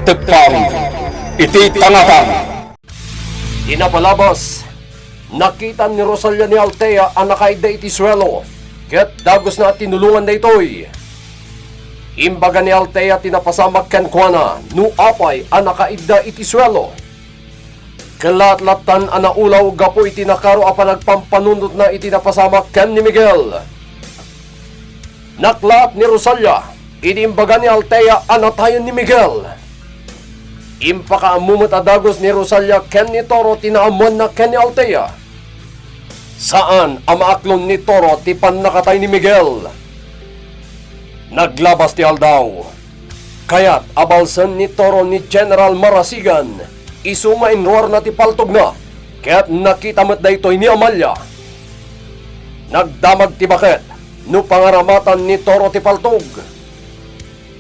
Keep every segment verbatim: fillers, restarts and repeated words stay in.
Tepang iti tangatang. Di napalabas, nakita ni Rosalia ni Althea a nakaidda iti suelo, ket dagosna a tinulongan daytoy. Imbaga ni Althea ti napasamak kenkuana no apay a nakaidda iti suelo. Kalatlattan a naulaw gapu iti nakaro a panagpampanunotna iti napasamak ken ni Miguel. Naklaat ni Rosalia idi imbaga ni Althea a natayen ni Miguel. Impakaammo met a dagus ni Rosalia ken ni Toro ti naammoanna ken ni Althea. Saan a maaklon ni Toro ti pannakatay ni Miguel. Naglabas ti aldaw. Kayat a balsen ni Toro ni General Marasigan, isu nga inruarna ti paltogna, ket nakita met daytoy ni Amalia. Nagdamag ti baket no pangaramatan ni Toro ti paltog.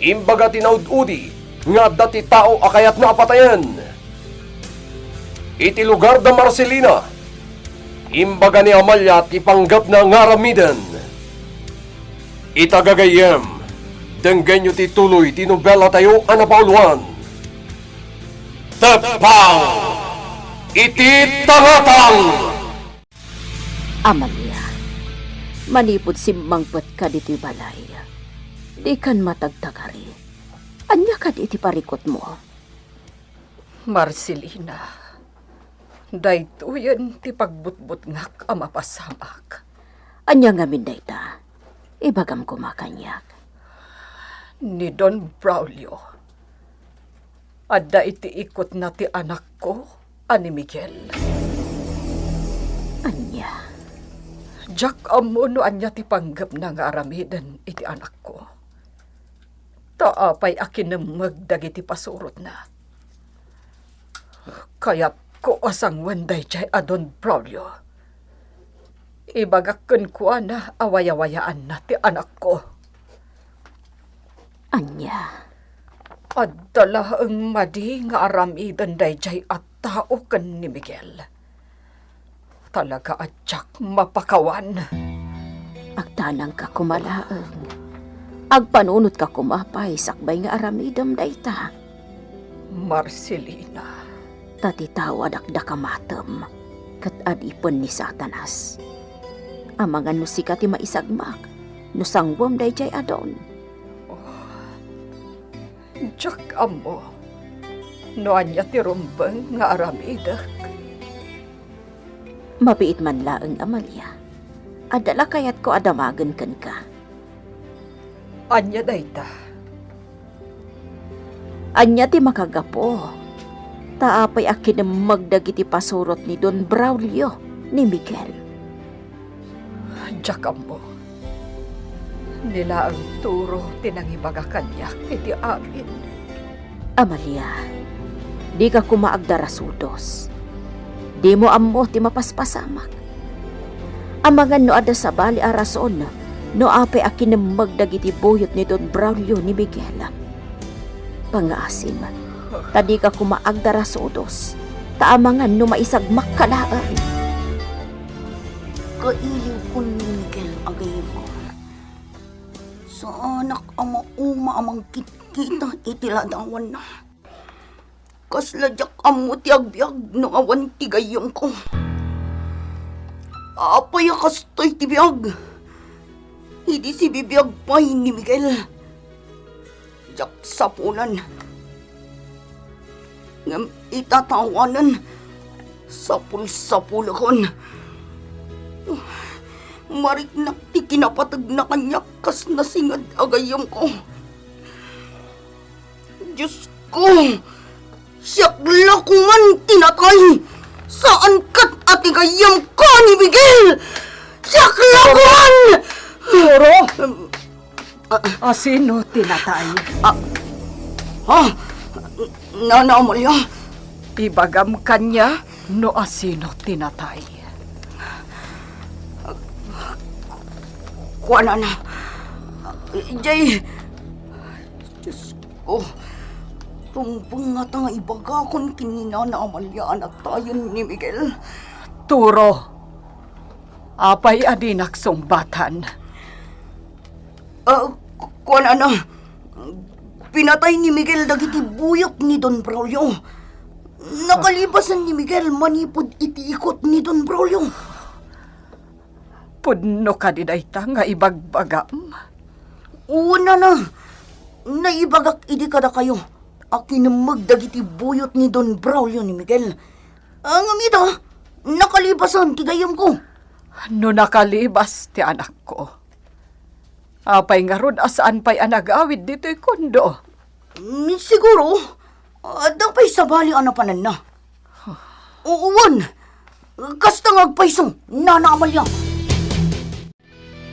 Imbaga ti naud-udi nga adda ti tao a kayatna a patayen. Iti lugar da Marcelina, imbaga ni Amalia ti panggepna nga aramiden. Ita gagayyem, denggenyo ti tuloy ti nobelatayo a napauluan. Tepang iti tangatang! Amalia, manipud simmangpetka ditoy balay, dikan matagtagari. Ania kadi ti parikutmo? Marcelina, daytoyen ti pagbutbutngak a mapasamak. Ania ngamin dayta? Ibagam koma kaniak. Ni Don Braulio, adda iti ikutna ti anakko a ni Miguel. Ania? Diak ammo no ania ti panggepna nga aramiden iti anakko. Ta apay a kinemmeg dagiti pasurotna? Kayatko a sangoen daydiay a Don Braulio. Ibagak kenkuana a wayawayaanna ti anakko. Ania? Adda laeng madi nga aramiden daydiay a tao ken ni Miguel. Talaga a diak mapakawan. Agdanangka koma laeng. Agpanunotka koma pay sakbay nga aramidem dayta. Marcelina. Ta ti tao a dakdakamatem ket adipen ni Satanas. Amangan no sika ti maisagmak no sanguem daydiay a Don. Diak ammo no ania ti rumbeng nga aramidek. Mabiit man laeng, Amalia. Adda la kayatko a damagen kenka. Ania dayta? Ania ti makagapu? Ta apay a kinemmeg dagiti pasurot ni Don Braulio ni Miguel? Diak ammo. Ni laeng Turo ti nangibaga kaniak iti amin. Amalia, dika koma agdarasudos. Dimo ammo ti mapaspasamak. Amangan no adda sabali a rason no apay a kinemmeg dagiti buyot ni Don Braulio ni Miguel. Pangngaasim, ta dika koma agdarasudos, ta amangan no maisagmakka laeng. Kailiwkon ni Miguel a gayyemko. Saanak a mauma a mangkitkita iti ladawanna. Kasla diak ammo ti agbiag no awan ti gayyemko. Apay a kastoy ti biag? Idi sibibiag pay ni Miguel, diak sapulan. Ngem ita ta awanen, sapulsapulekon. Mariknak ti kinapategna kaniak kas nasinged a gayyemko. Diosko, siak la koman ti natay. Saan ket a ti gayyemko ni Miguel. Siak la koman! Turo! Asino ti natay? Ah, ah, Nana Amalia. Ibagam kaniak no asino ti natay. Kuanana, jay, Diosko, rumbeng ngata nga ibagakon ken ni Nana Amalia a natayen ni Miguel. Turo, apay a dinak sungbatan? Ah, ku-, kuanana, Pinatay ni Miguel dagiti buyot ni Don Braulio. Nakalibasan ni Miguel manipud iti ikot ni Don Braulio. Pudno kadi dayta nga ibagbagam? Wen, nana, naibagak idi kadakayo a kinemmeg dagiti buyot ni Don Braulio ni Miguel. Ngem ita, nakalibasan ti gayyemko. No nakalibas ti anakko, apay ngarud a saan pay a nagawid ditoy kondo? Mm, siguro, adda pay sabali a napananna. O, wen, kasta nga agpayso, Nana Amalia.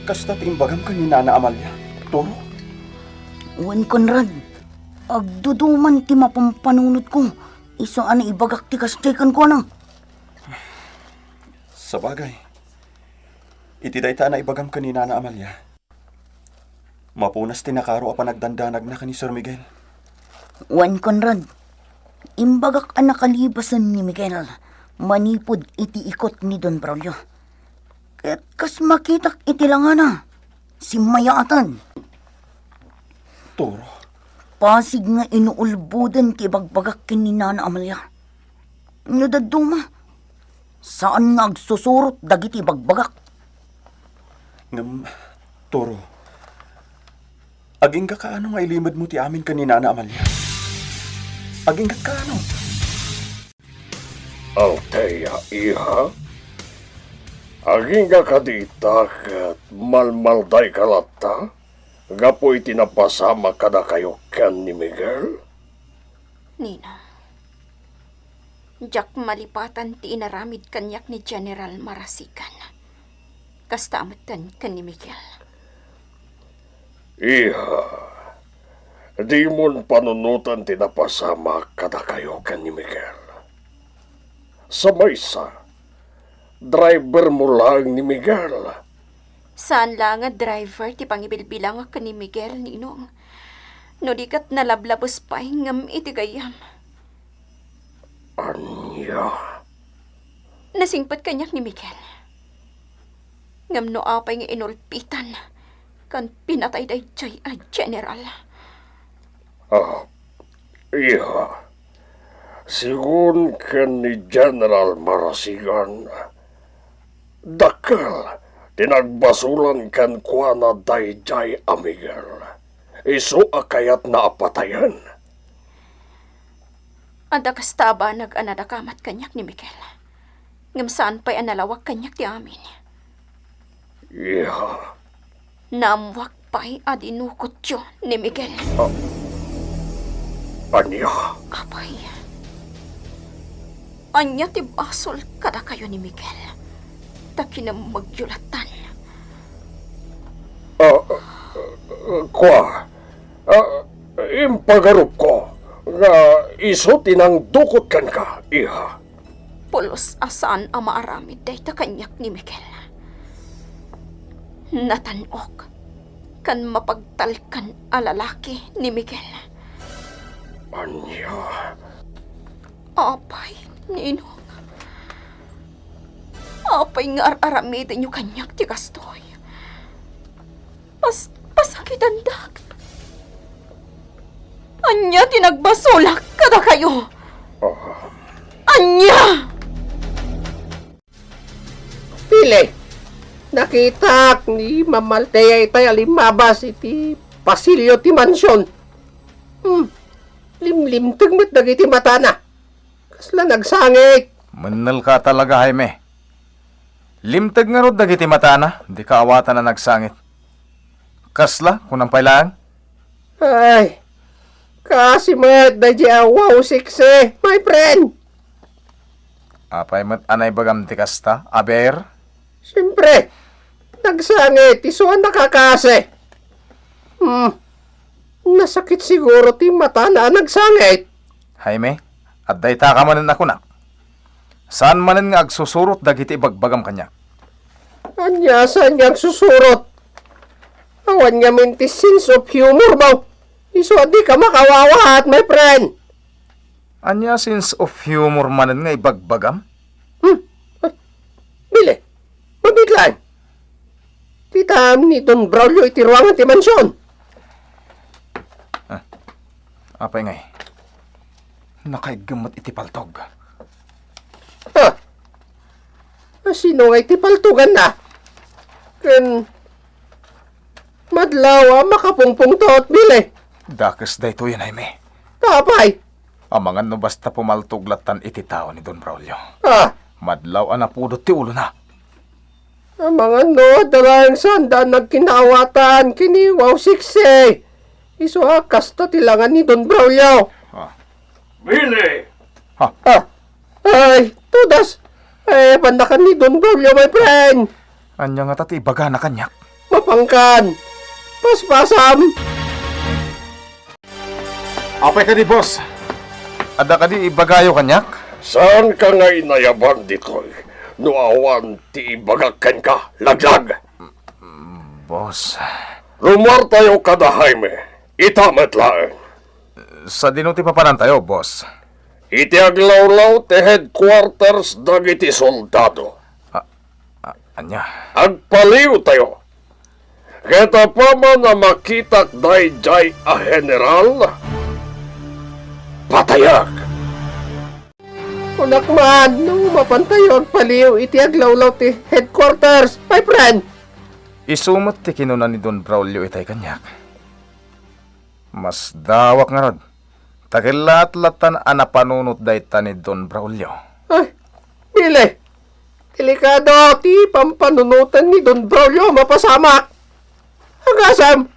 Kasta ti imbagam ken ni Nana Amalia, Toro? Wen, Conrad, agduduman ti mapampanunotko, isu a naibagak ti kasta kenkuana. Sabagay, iti dayta a naibagam ken ni Nana Amalia, mapunas ti nakaro a panagdandanagna ken ni Sir Miguel. Wen, Conrad, imbagak a nakalibasan ni Miguel manipud iti ikot ni Don Braulio. Ket kas makitak iti langana, simmayaatan. Toro. Pasig nga inuulboden ti ibagbagak ken ni Nana Amalia. No dadduma, saan nga agsusurot dagiti ibagbagak. Ngem, Toro, agingga kaano nga ilimedmo ti amin ken ni Nana Amalia? Agingga kaano? Althea, iha? Agingga kadi ita ket malmaldayka latta gapu iti napasamak kadakayo ken ni Miguel? Ninong, diak malipatan ti inaramid kaniak ni General Marasigan. Kasta metten ken ni Miguel. Iha, dimon panunoten ti napasamak kadakayo ken ni Miguel. Sa maysa, drivermo laeng ni Miguel. Saan la nga driver ti pangibilbilangak ken ni Miguel, Ninong. No di ket nalablabes pay ngem iti gayyem. Ania? Nasingpet kaniak ni Miguel. Ngem no apay nga inulpitan ken pinatay daydiay a general? Ah, iha. Sigun ken ni General Marasigan, dakkel ti nagbasolan kenkuana daydiay a Miguel. Isu a kayatna a patayen. Adda kasta a banag a nadakamat kaniak ni Miguel. Ngem saan pay a nalawag kaniak ti amin. Iha. Naammoak pay a dinukotyo ni Miguel. Ah. Ania? Apay, ania ti basol kadakayo ni Miguel? Ta kinemmegyo lattan. Ah, ah, kua, ah, impagarupko nga isu ti nangdukot kenka, iha. Pulos a saan a maaramid dayta kaniak ni Miguel. Natan-ok ken mapagtalkan a lalaki ni Miguel. Ania? Apay, Ninong. Apay nga ar-aramidenyo kaniak ti kastoy? Pas-, pasakitandak. Ania ti nagbasolak kadakayo? Ah. Ania? Pili, nakitak ni Ma'am Althea itay a limmabas iti pasilyo ti mansion. Hmm, limlimteg met dagiti matana. Kasla nagsangit. Mennelka talaga, Jaime. Limteg ngarud dagiti matana, dika awatan a nagsangit. Kasla, kunam pay laeng? Ay, kasi met daydiay a wow sexy, my friend. Apay met a naibagam ti kasta, aber? Siempre, nagsangit, isu a nakakasi. Hmm, nasakit siguro ti matana a nagsangit. Jaime, adda ita ka manen a kunak. Saan manen nga agsusurot dagiti ibagbagam kaniak. Ania saan nga agsusurot? Awan ngamin ti sense of humor mo. Isu a dika makawawaat, my friend. Ania sense of humor manen nga ibagbagam? Hmm? Ay, bili, mabiit laeng. Kita ni Don Braulio iti ruangan ti mansion. Ah. Apay ngay? Nakaigem met iti paltog. Ha? Sino nga iti paltoganna? Ken madlaw a makapungpungtot, Billy. Dakes daytoy, Jaime. Apay? Amangan no basta pumaltog lattan iti tao ni Don Braulio. Ah. Madlaw a napudot ti ulona. Amangan no adda laeng sanda nagkinaawatan ken ni Wow Siksi. Isu a kasta ti langan ni Don Braulio. Ah. Billy! Ha? Ah. Ay, tudas. Ay, bannakan ni Don Braulio, my friend. Ania ngata ti ibagana kaniak? Mapangkan. Paspasam. Apay kadi, boss? Adda kadi ibagayo kaniak? Saanka nga inayaban ditoy no awan ti ibagak kenka, laglag? Boss. Rumuartayo kada Jaime. Ita met laeng. Sadino ti papanantayo, boss? Iti aglawlaw ti headquarters dagiti soldado. Ah, ah, ania? Agpaliwtayo. Ket apaman a makitak daydiay a general, patayek. Kunak man, no mapantayo agpaliw iti aglawlaw ti headquarters, my friend. Isu met ti kinuna ni Don Braulio itay kaniak. Masdawak ngarud. Ta kellaat lattan a napanunot dayta ni Don Braulio. Ay, Billy, delikado ti pampanunotan ni Don Braulio a mapasamak. Agasem,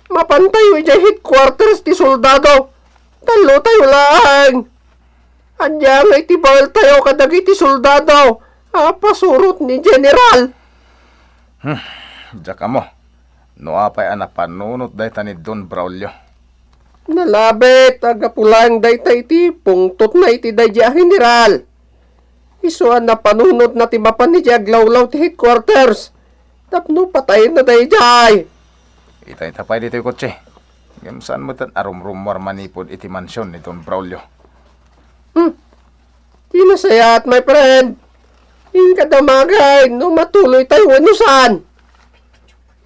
mapantayo idiay headquarters ti soldado. Tallotayo laeng. Ania nga iti baeltayo kadagiti soldado a pasurot ni General? Hmm, diak ammo. No apay a napanunot dayta ni Don Braulio? Nalabit a gapu laeng dayta iti pungtotna iti daydiay a general. Isu a napanunotna ti mapan idiay aglawlaw ti headquarters tapno patayenna daydiay. Ita, ita pay ditoy kotse. Ngem saan met a rumrumuar manipud iti mansion ni Don Braulio. Hmm. Ti nasayaat, my friend. Inka damagay no matuloytayo wenno saan.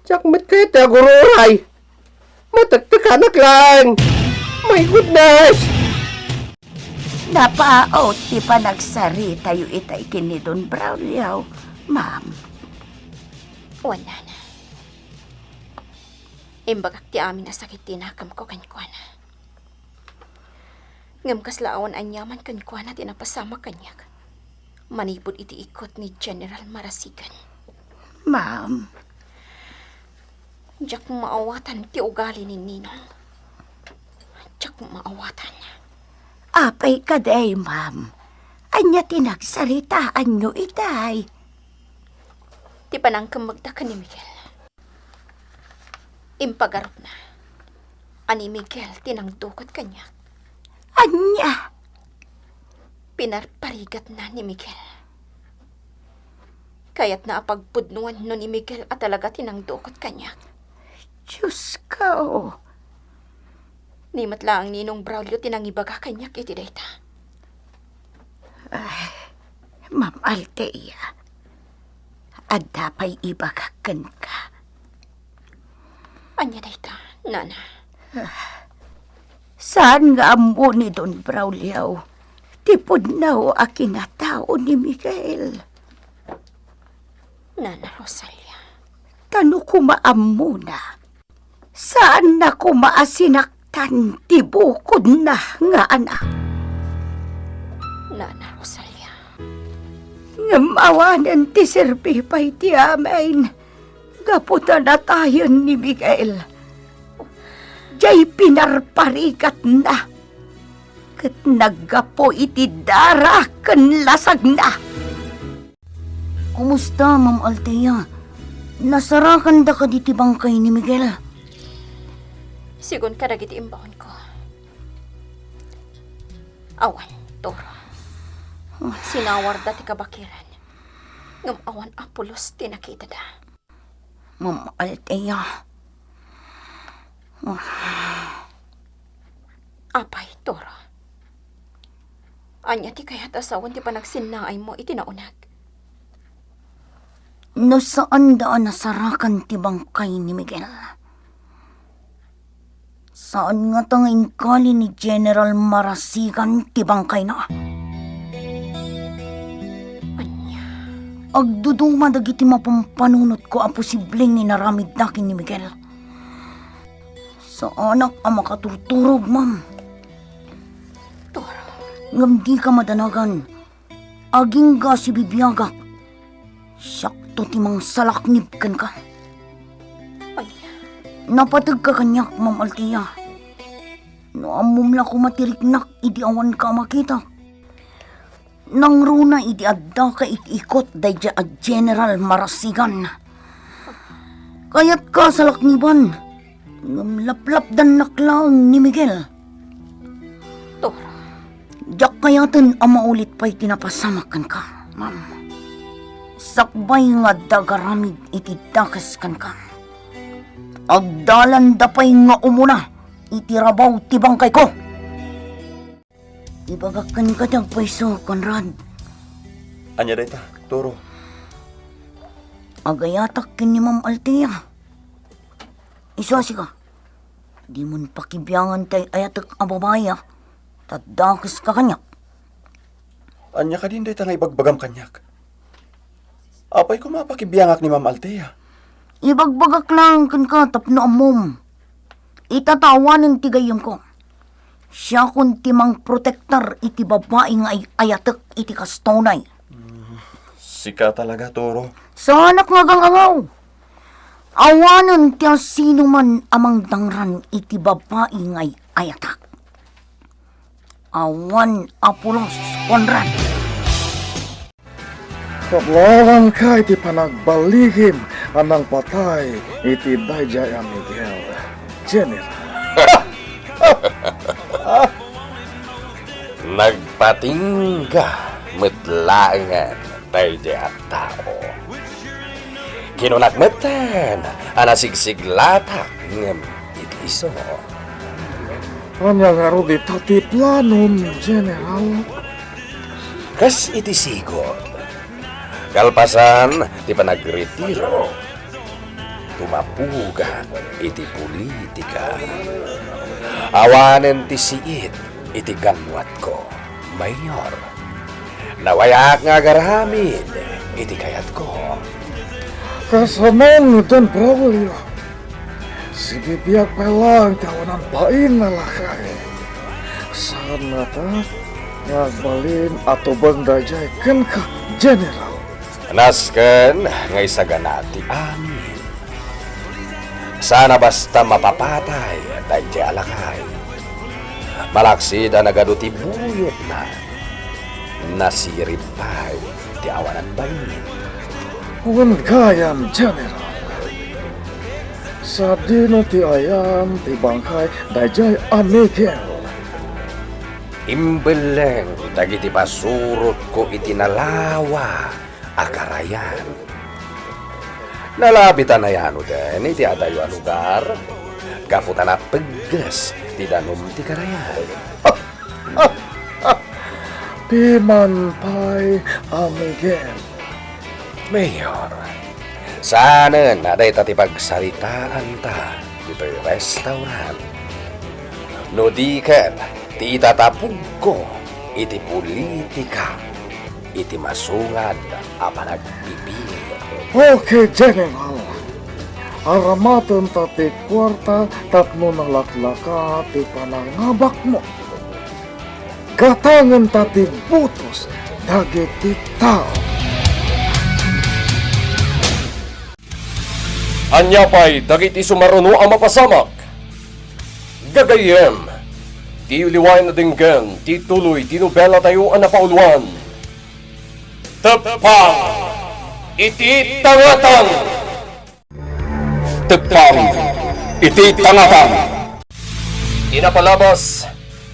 Diak met kayat ti agur-uray. Matektekanak laeng. My goodness! Napaut ti panagsaritayo itay ken ni Don Braulio, ma'am. Wen, nana. Imbagak ti amin a sakit ti nakemko kenkuana. Ngem kasla awan aniaman kenkuana ti napasamak kaniak manipud iti ikut ni General Marasigan. Ma'am. Diak maawatan ti ugali ni Ninong. Diak maawatan. Apay kadi, ma'am? Ania ti nagsaritaanyo itay? Ti panangkemmegda ken ni Miguel. Impagarupna a ni Miguel ti nangdukot kaniak. Ania? Pinarparigatna ni Miguel. Kayatna a pagpudnoan no ni Miguel a talaga ti nangdukot kaniak. Diyos ko! Ni met laeng ni Ninong Braulio ti nangibaga kaniak iti dayta. Ay, Ma'am Althea, adda pay ibagak kenka. Ania dayta, nana? Saan nga ammo ni Don Braulio ti pudno a kinatao ni Miguel? Nana Rosalia. Ta no koma ammona, saanna koma a sinaktan ti bukodna nga anak. Nana Rosalia. Ngem awanen ti serbi pay ti amin, gapu ta natayen ni Miguel. Diay pinarparigatna, ket naggapu iti dara ken lasagna. Kumusta, Ma'am Althea? Nasarakanda kadi ti bangkay ni Miguel? Sigun kadagiti imbawonko. Awan, Toro. Sinawarda ti kabakilan. Ngem awan a pulos ti nakitada. Ma'am Althea. Apay, Toro? Ania ti kayat a sawen ti panagsinnaaymo iti nauneg? No saanda a nasarakan ti bangkay ni Miguel, Saan ngata nga inkali ni General Marasigan ti bangkayna? Ania? Agduduma dagiti mapampanunotko a posibleng inaramidda ken ni Miguel. Saanak a makaturturog, ma'am. Toro. Ngem dika madanagan. Agingga sibibiagak. Siakto ti mangsalaknib kenka. Ay. Napategka kaniak, Ma'am Althea. No ammom la koma ti riknak idi awanka a makita. Nangruna idi addaka iti ikot daydiay a General Marasigan. Kayatka a salakniban, ngem laplapdannak laeng ni Miguel. Toro. Diak kayaten a maulit pay ti napasamak kenka, ma'am. Sakbay nga adda agaramid iti dakes kenka, agdalanda pay nga umuna iti rabaw ti bangkayko. Ibagak kenka ti agpayso, Conrad. Ania dayta, Toro? Agayatak ken ni Ma'am Althea. Isu a sika, dimon pakibiangan ti ay-ayatek a babai, a. Ta dakeska kaniak. Ania kadin dayta nga ibagbagam kaniak? Apay koma a pakibiangak ni Ma'am Althea? Ibagbagak laeng kenka tapno ammom. Ita ta awanen ti gayyemko. Siakon ti mangprotektar iti babai nga ay-ayatek iti kastonay. Sika talaga, Toro. Saanak nga agang-angaw. Awanen ti asinoman a mangdangran iti babai nga ay-ayatek. Awan a pulos, Conrad. Kablawanka iti panagbaligim a nangpatay iti daydiay a Miguel, General. Nagpatingga met laengen daydiay a tao. Kinunak metten a nasigsiglatak ngem iti isu. Ania ngarud ita ti planom, General? Kas iti sigud, kalpasan ti panagretiro, tumapugak iti politika. Awanen ti siit iti ganwatko, Mayor. Nawayak nga agaramid iti kayatko. Kasano ni Don Braulio? Sibibiag pay laeng ti awanan bain a lakay. Saan ngata nga agbalin a tubeng daydiay kenka, General? Nasken nga isagana ti amin. Saan a basta mapapatay daydiay a lakay. Malaksid a nagadu ti buyotna, nasirib pay ti awanan bain. Wen gayam, General, sadino ti ayan ti bangkay daydiay a Miguel? Imbelleng dagiti pasurotko iti nalawa a karayan. Nalabit a nayanoden iti adayo a lugar, gapu ta napegges ti danum ti karayan. Piman pay a Miguel. Mayor, saanen a dayta ti pagsaritaanta ditoy restaurant. No di ket ti itatapugko iti politika iti masungad a panagbibiag. Okay, General. Aramatenta ti kuarta tapno nalaklaka ti panangabakmo. Gatangenta ti botos dagiti tao. Ania pay dagiti sumaruno a mapasamak? Gagayyem, diyo liwayan a denggen ti tuloy ti nobelatayo a napauluan, Teppang iti Tangatang. Teppang iti Tangatang. Ti napalabas,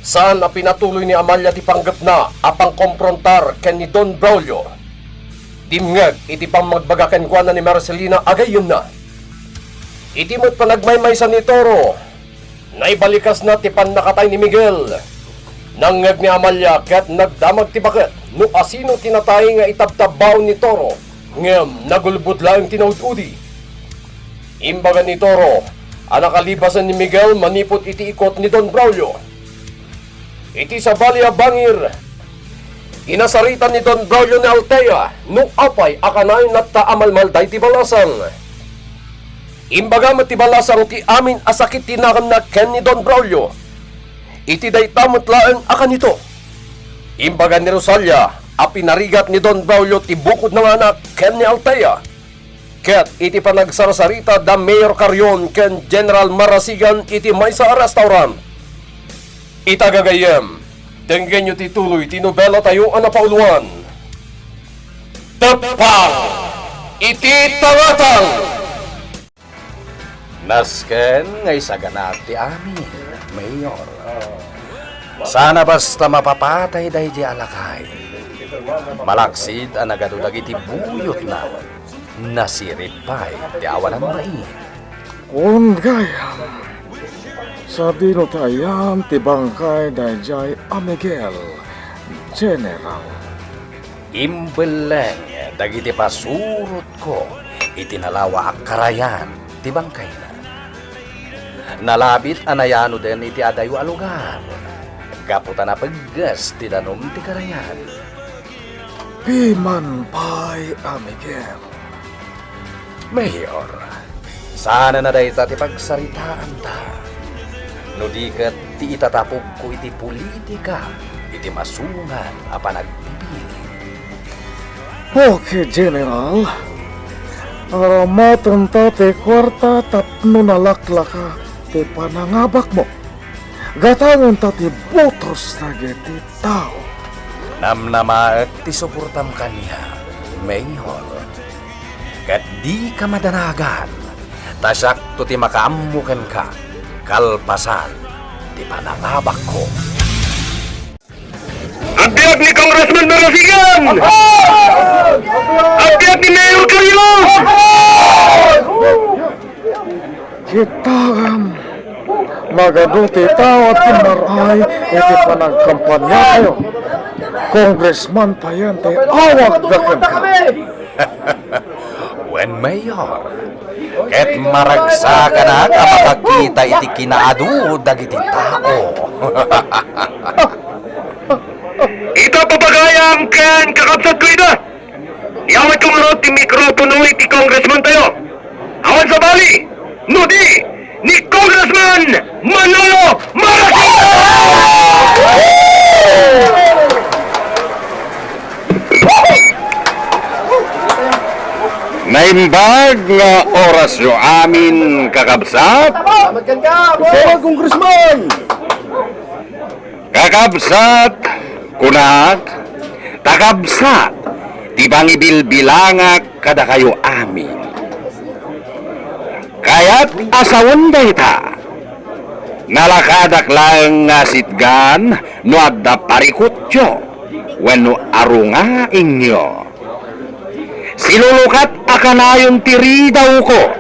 saan a pinatuloy ni Amalia ti panggepna a pangkomprontar ken ni Don Braulio. Dimngeg iti pammagbaga kenkuana ni Marcelina a gayyemna. Iti met panagmaymaysa ni Toro, naibalikasna ti pannakatay ni Miguel. Nangngeg ni Amalia ket nagdamag ti baket no asino ti natay nga itabtabbaon ni Toro, ngem nagulbod laeng ti naud-udi. Imbaga ni Toro a nakalibasen ni Miguel manipud iti ikot ni Don Braulio. Iti sabali a bangir, inasaritan ni Don Braulio ni Althea no apay a kanayon latta a malmalday ti balasang. Imbaga met ti balasang ti amin a sakit ti naganna ken ni Don Braulio. Iti dayta met laeng a kanito, imbaga ni Rosalia a pinarigat ni Don Braulio ti bukodna nga anak ken ni Althea. Ket iti panagsarsarita da Mayor Carrion ken General Marasigan iti maysa a restaurant. Ita gagayyem, denggenyo ti tuloy ti nobela tayo a napauluan, Teppang iti Tangatang. Nasken nga isaganaak ti amin, Mayor. Sana basta mapapatay daydi a lakay. Malaksid a nagadu dagiti buyotna. Nasirib pay ti awanan bain. Kuan gayam, sadino ti ayan ti bangkay daydiay a Miguel, General? Imbelleng dagiti pasurotko iti nalawa a karayan ti bangkayna. Nalabit a nayanoden iti adayo a lugar, gapu ta napegges ti danum ti karayan. Piman pay a Miguel. Mayor, sanana dayta ti pagsaritaanta. No di ket ti itatapogko iti politika iti masungan a panagpipili. Okay, General. Aramatenta ti kuarta tapno nalaklaka ti panangabakmo. Gatangenta ti botos dagiti tao. Namnamaek ti suportam kaniak, Mayor. Ket dika madanagan, ta siakto ti makaammo kenka kalpasan ti panangabakko. Agbiag ni Congressman Marasigan! Agbiag ni Mayor Carrion! Kitaem, nagadu ti tao a timmar-ay iti panagkampanyayo. Congressman payen ti awagda kenka. Wen, Mayor, ket maragsakanak a makakita iti kinaadu dagiti tao. Ita, papagayam ken kakabsatko ita. Iyawanko ngarud ti mikropono iti congressman tayo. Awan sabali, no di, ni Congressman Manolo Marasigan! Naimbag nga orasyo amin, kakabsat. Salamat kenka, Congressman! Kakabsat, kunak, ta kabsat ti pangibilbilangak kadakayo amin. Kayat a sawen dayta, nalakadak laeng nga sitgan no adda parikutyo wenno arungaingyo. Silulukat a kanayon ti ridawko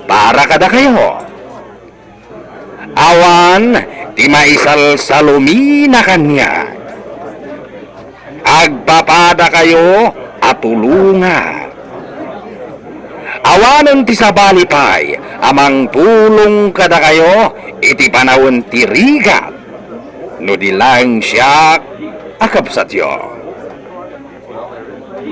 para kadakayo. Awan ti maisalsalumina kaniak. Agpapadakayo a tulongak. Awanen ti sabali pay a mangtulong kadakayo iti panawen ti rigat, no di laeng siak a kabsatyo.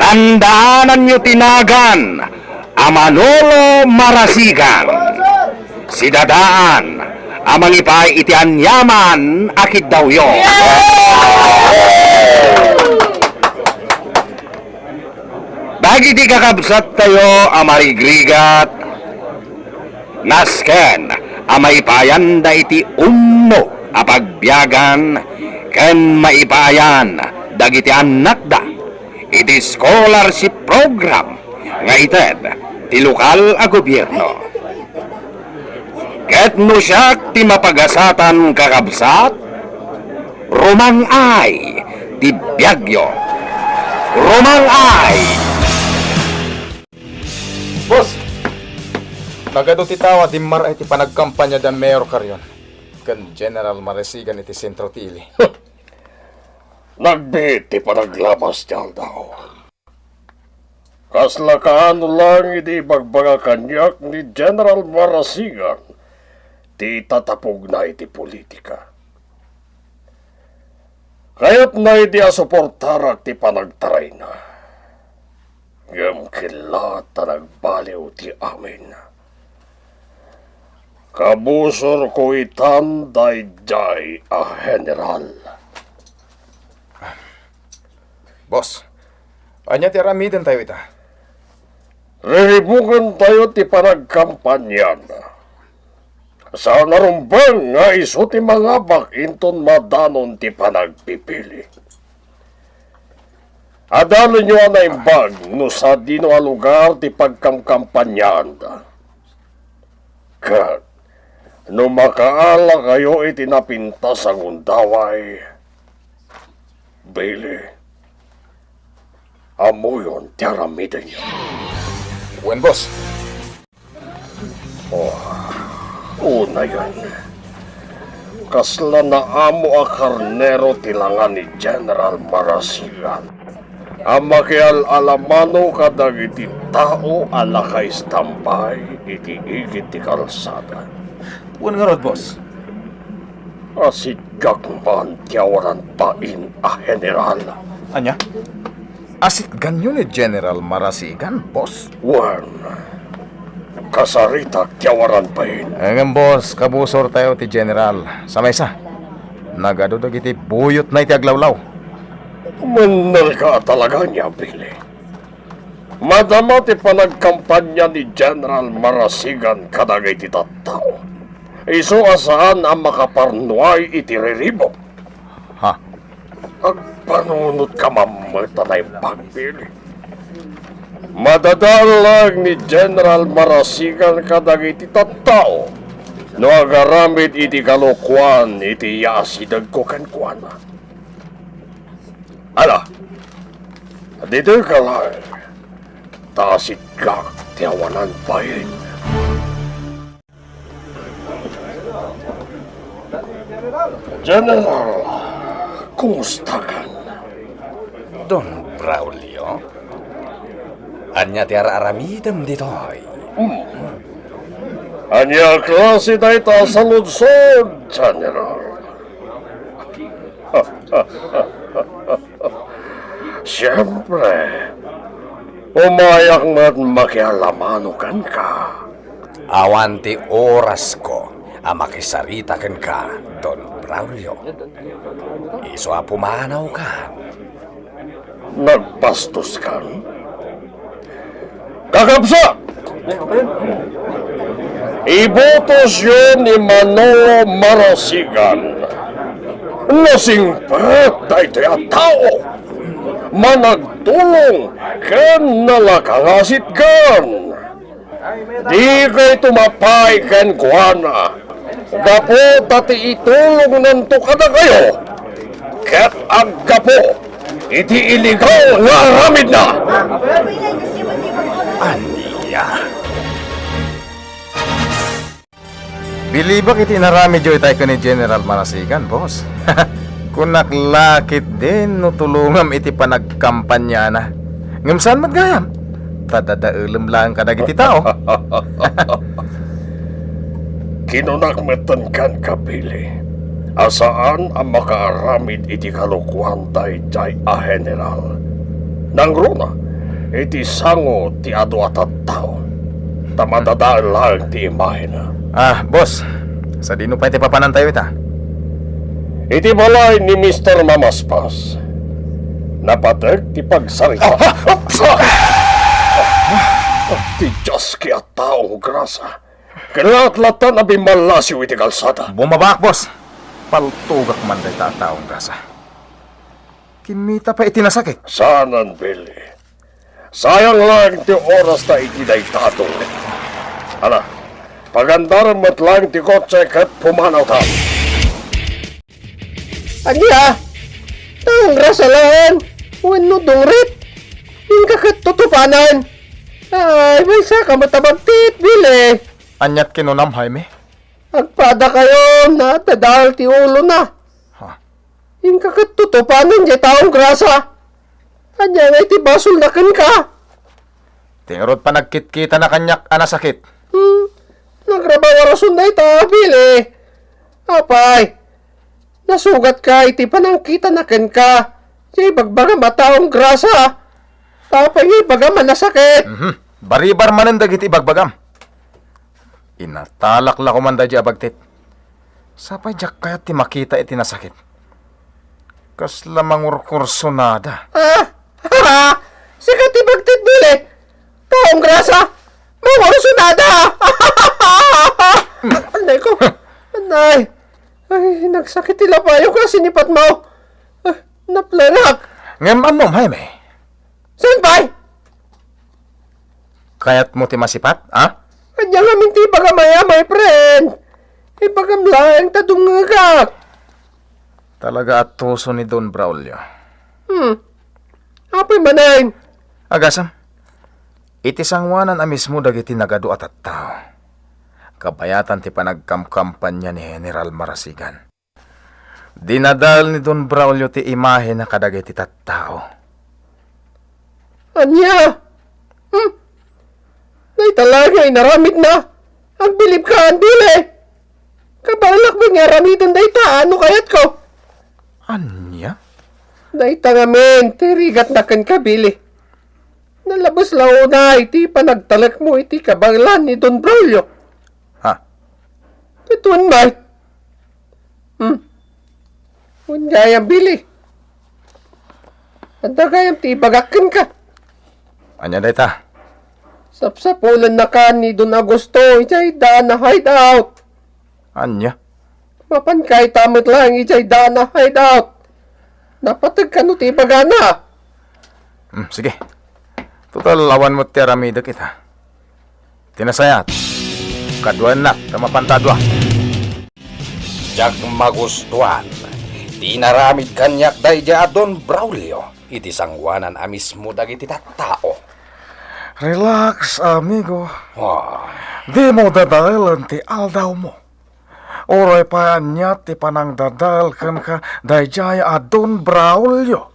Tandaananyo ti nagan a Manolo Marasigan, sidadaan a mangipaay iti aniaman a kiddawyo. Dagiti kakabsattayo a marigrigat, nasken a maipayanda iti umno a pagbiagan ken maipayan dagiti annakda iti scholarship program nga ited ti lokal a gobierno. Ket no siak ti mapagasatan, kakabsat, rumang-ay ti biagyo. Rumang-ay! Boss! Nagadu ti tao a dimmar-ay ti panagkampanya da Mayor Carrion ken General Marasigan iti sentro ti ili. Nagbiit ti panaglapas ti aldaw. Kasla kaano lang idi ibagbaga kaniak ni General Marasigan ti itatapogna iti politika. Kayatna idi a suportarak ti panagtarayna. Ngem ket la ta nagbaliw ti amin. Kabusorko itan daydiay a general. Boss, ania ti aramidentayo ita? Riribukentayo ti panagkampaniana. Saan a rumbeng nga isu ti mangabak inton madanon ti panagpipili. Adalenyo a naimbag no sadino a lugar ti pagkamkampanyaanda. Ket no makaalakayo iti napintas a gundaway, Billy, ammoyon ti aramidenyo. Wen, boss. Oh, unayen, kasla naamo a karnero ti langa ni General Marasigan a makial-alamano kadagiti tao a nakaistambay iti igid ti kalsada. Wen ngarud, boss. Asitgak man ti awanan bain a general. Ania? Asitganyo ni General Marasigan, boss? Wen, kasaritak ti awanan bain. Ngem, boss, kabusortayo ti general. Sa maysa, nagadu dagiti buyotna iti aglawlaw. Mannelka a talaga nia, Billy? Madama ti panagkampanya ni General Marasigan kadagiti tattao. Isu a saan a makaparnuay iti riribuk. Ha? Agpanunotka man met a naimbag, Billy. Madadalag ni General Marasigan kadagiti tattao no agaramid iti kalokuan iti yaasidegko kenkuana. Ala, ditoyka laeng, ta asitgak ti awanan bain. General, kumustakan? Don Braulio, ania ti ar-aramidem ditoy? Hmm. Ania a klase dayta a saludsod, General? Siempre, umayak met makialamano kenka. Awan ti orasko a makisarita kenka, Don Braulio. Isu a pumanawkan. Nagbastoskan? Kakabsat! Ibutosyo ni Manolo Marasigan. Nasingpet daytoy a tao. Managtulong ken nalakangasitgan. Dikayto mapaay kenkuana, gapu ta ti itulongnanto kadakayo, ket aggapu iti iligaw nga aramidna. Ania? Bilibak iti inaramidyo itay ken ni General Marasigan, boss. Kunak la ketdin no tulongam iti panagkampanyana. Ngem saan met gayam? Ta dadaelem laeng kadagiti tao. Kinunak metten kenka, Billy, a saan a makaaramid iti kalokuan daydiay a general. Nangruna iti sango ti adu a tattao, ta madadael laeng ti imahina. Ah, boss, sadino pay ti papanantayo ita? Iti balay ni Mister Mamaspas. Napateg ti pagsarita. Ah, ah, ah, ah! Ti Dios, ket a taong grasa. Ket latlatan a bimmallasiw iti kalsada. Bumabaak, boss. Paltogak man dayta a taong grasa. Kimmita pay iti nasakit. Saanen, Billy. Sayang laeng ti orasta iti dayta a tunglit. Ala, pagandarem met laeng ti kotse ket pumanawtam. Ania? Taong grasa laeng wenno dungrit? Inka ket tutupanen. Ay, maysaka met a bagtit, Billy. Aniat kinunam, Jaime? Agpadakayo, nadadael ti ulona. Ha? Inka ket tutupanen diay taong grasa. Ania ngay ti basolna kenka? Ti ngarud panagkitkitana kaniak a nasakit. Hmm. Nagrabaw a rason dayta, Billy. Apay, nasugatka iti panangkitana kenka. Diay ibagbagam a taong grasa. Apay nga ibagam a nasakit? Mhm. Baribar manen dagiti ibagbagam. Inatalak la koman daydiay a bagtit. Sapay diak kayat ti makita iti nasakit. Kasla mangurkursonada. Ah! Sika ti bagtit, Billy! Taong grasa! Mangurkursonada! Anay ko! Anay! Ay, nagsakit ti labayo ka, sinipatmo! Ah, naplanak! Ngem ammom, Jaime. Saan pay? Kayatmo ti masipat, ha? Ania ngamin ti ibagam aya, my friend? Ibagam laeng ta dumngegak. Talaga a tuso ni Don Braulio. Hmm. Apay manen? Agasem, iti sangoanan a mismo dagiti nagadu a tattao, kabayatan ti panagkamkampania ni General Marasigan. Dinadael ni Don Braulio ti imahena kadagiti tattao. Ania? Hmm? Dayta la nga inaramidna? Agbilibka, Billy! Kabaelak met nga aramiden dayta no kayatko. Ania? Dayta ngamin ti rigatna kenka, Billy. Nalabes la unay ti panagtalekmo iti kabaelan ni Don Braulio. Ha? Ket wen, Mike? Hmm. Wen gayam, Billy. Adda gayam ti ibagak kenka. Ania dayta? Sapsapulennaka ni Don Augusto idiay daan a hideout. Ania? Mapanka ita met laeng idiay daan a hideout. Napategka no ti ibagana. Hmm, sige. Total, awan met ti aramidek ita. Ti nasayaat, kaduaennak ta mapanta a dua. Diak magustuan ti inaramid kaniak daydiay a Don Braulio iti sangoanan a mismo dagiti tattao. Relax, amigo. Ah. Dimo dadaelen ti aldawmo. Uray pay ania ti panangdadael kenka daydiay a Don Braulio.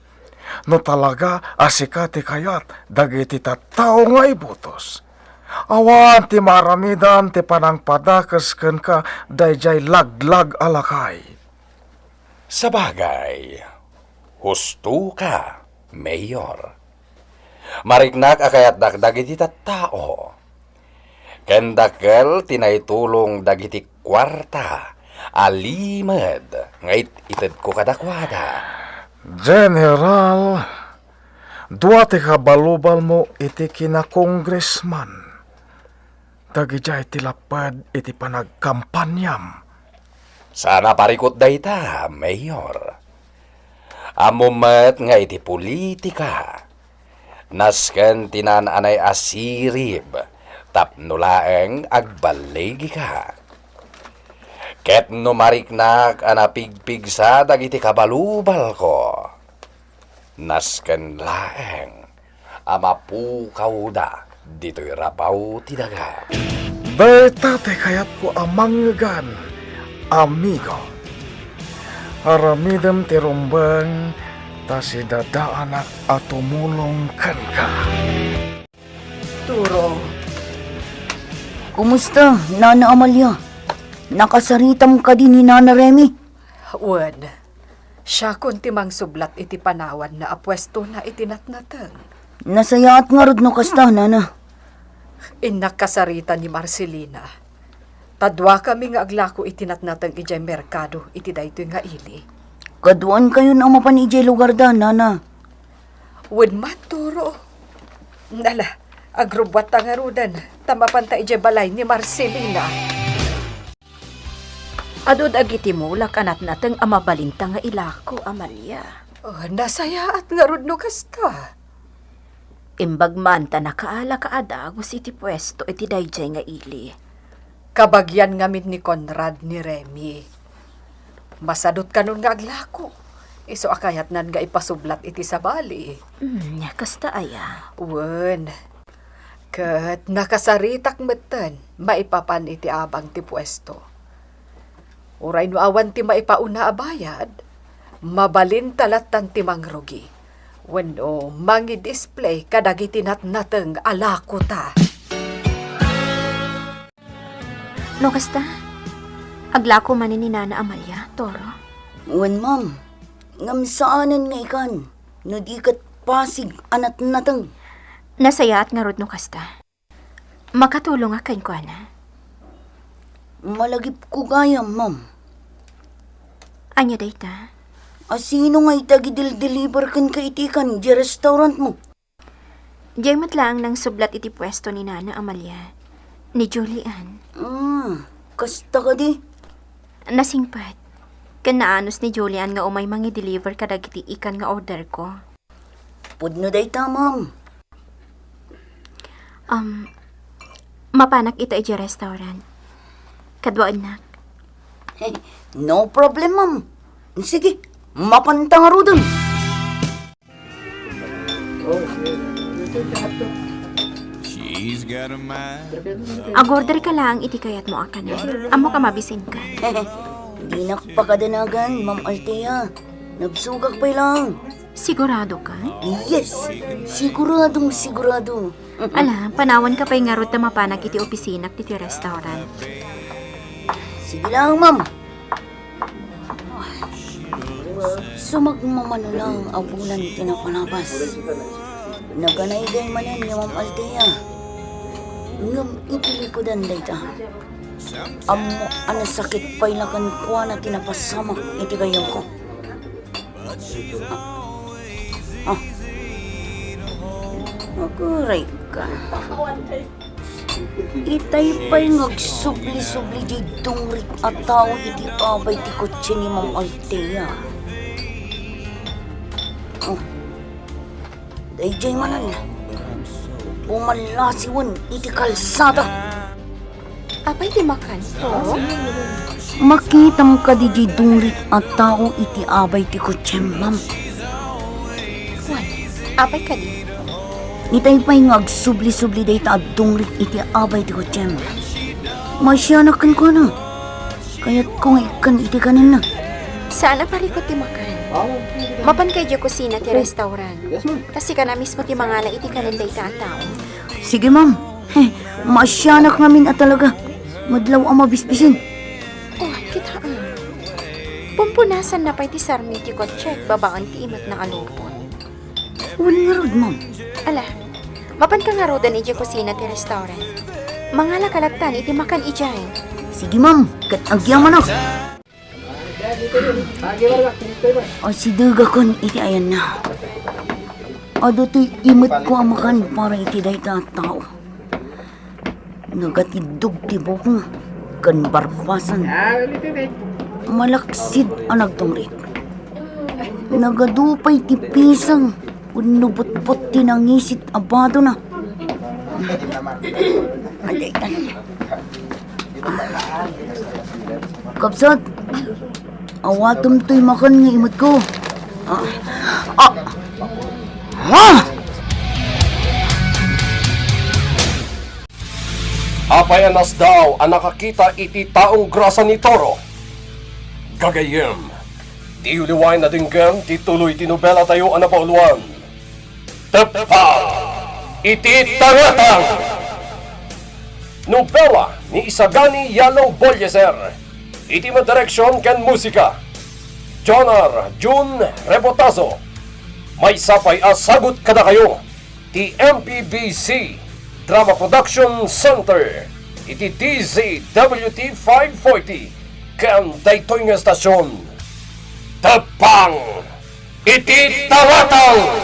No talaga a sika ti kayat dagiti tattao nga ibutos, awan ti maaramidan ti panangpadakes kenka daydiay laglag a lakay. Sabagay, husto ka, Mayor. Mariknak a kayatdak dagiti tattao. Ken dakkel ti naitulong dagiti kuarta a limed nga it-itedko kadakuada. General, dua ti kabalubalmo iti kina-congressman. Dagidiay ti lapped iti panagkampaniam. Saan a parikut dayta, Mayor. Ammom met nga iti politika, nasken ti naan-anay a sirib tapno laeng agballigika. Ket no mariknak a napigpigsa dagiti kabalubalko, nasken laeng a mapukawda ditoy rabaw ti daga. Dayta ti kayatko a mangngegan, amigo. Aramidem ti rumbeng ta sidadaanak a tumulong kenka. Turo. Kumusta, Nana Amalia? Nakasaritam kadi ni Nana Remy? Wen, siakon ti mangsublat iti panawanna a puestona iti natnateng. Nasayaat ngarud no kasta, Nana. Innak kasarita ni Marcelina. Ta duakami nga aglako iti natnateng idiay merkado iti daytoy nga ili. Kaduaenkayon a mapan idiay lugarda, Nana. Wen man, Turo. Ala, agrubbuatta ngaruden, ta mapanta idiay balay ni Marcelina. Adu dagiti mulak a natnateng a mabalinta nga ilako, Amalia. Oh, nasayaat ngarud no kasta. Imbag man ta nakaala ka a dagus iti puesto iti daydiay nga ili. Kabagian ngamin ni Conrad ni Remy. Masadut kanon nga aglako. Isu a kayatnan nga ipasublat iti sabali. Hmm, kasta aya? Wen. Ket nakasaritak metten maipapan iti abang ti puesto. Uray no awan ti maipauna a bayad, mabalinta lattan ti mangrugi wenno mangi-display kadagiti natnateng a lakota. No kasta, aglako manen ni Nana Amalia, Toro? Wen, ma'am. Ngem saanen nga ikan, no di ket pasig a natnateng. Nasayaat ngarud no kasta. Makatulongak kenkuana. Malagipko gayam, ma'am. Ania dayta? A sino nga iti agidel-deliver kenka iti ikan iti restaurantmo? Diay met laeng nangsublat iti puesto ni Nana Amalia, ni Julian. Ah, kasta kadi? Nasingpet. Ken naanus ni Julian nga umay mangi-deliver kadagiti ikan nga orderko. Pudno dayta, ma'am. Um, mapanak ita idiay restaurant. Kaduaennak. No problem, ma'am. Sige, mapanta ngaruden. Agorder ka laeng iti kayatmo a kanen. Ammok a mabisinka. Dinak pakadanagan, Ma'am Althea. Nabsogak pay laeng. Sigurado ka? Yes, siguradong sigurado. Ala, panawanka pay ngarud ta mapanak iti opisinak ti, ti restaurant. Sige laeng, ma'am. Sumagmamano laeng a bulan ti napalabas. Naganayday manen ni Ma'am Althea. Ngem iti likudan dayta, ammo a nasakit pay la kenkuana ti napasamak iti gayyemko. Ah. Aguray ka. Itay pay nga agsubli-subli diay dungrit a tao iti abay ti kotse ni Ma'am Althea. Oh. Daydiay manen, pumalasiwen iti kalsada. Apay ti makan, Toro? Makitam kadi diay dungrit a tao iti abay ti kotsem, ma'am? Wen, apay kadi? Itay pay nga agsubli-subli dayta a dungrit iti abay ti kotsem. Maasianak kenkuana. Kayatko nga ikkan iti kanenna. Saan a parikut ti makan. Mapanka idiay kusina ti restaurant. Yes, ma'am. Ta sika na mismo ti mangala iti kanen dayta a tao. Sige, ma'am. He, maasianak ngamin a talaga. Madlaw a mabisbisin. Oh, kitaem. Pumpunasanna pay ti sarmi ti kotsek babaen ti imetna a lupot. Wen ngarud, ma'am. Ala, mapanka ngaruden idiay kusina ti restaurant. Mangalaka lattan iti makan idiay. Sige, ma'am. Ket agyamanak. Asidegakon iti ayanna. Adda toy imetko a makan para iti dayta a tao. Nagatiddog ti bukna ken barbasan. Malaksid a nagtungrit. Nagadu pay ti pisang wenno butbot ti nangisit a badona. Kabsat, awatem toy makan nga imetko. Ah. Ah. Ah! Apay a nasdaaw a nakakita iti taong grasa ni Toro? Gagayyem, diyo liwaen a denggem ti tuloy ti nobelatayo a nabaoloan, Teppang iti Tangatang! Nobela ni Isagani Yalo Bolleser. Iti madireksion ken musika, John R. Jun Rebotazo. Maysa pay a sagut kadakayo ti M P B C Drama Production Center iti D Z W T five forty ken daytoy nga estasion, Teppang iti Tangatang!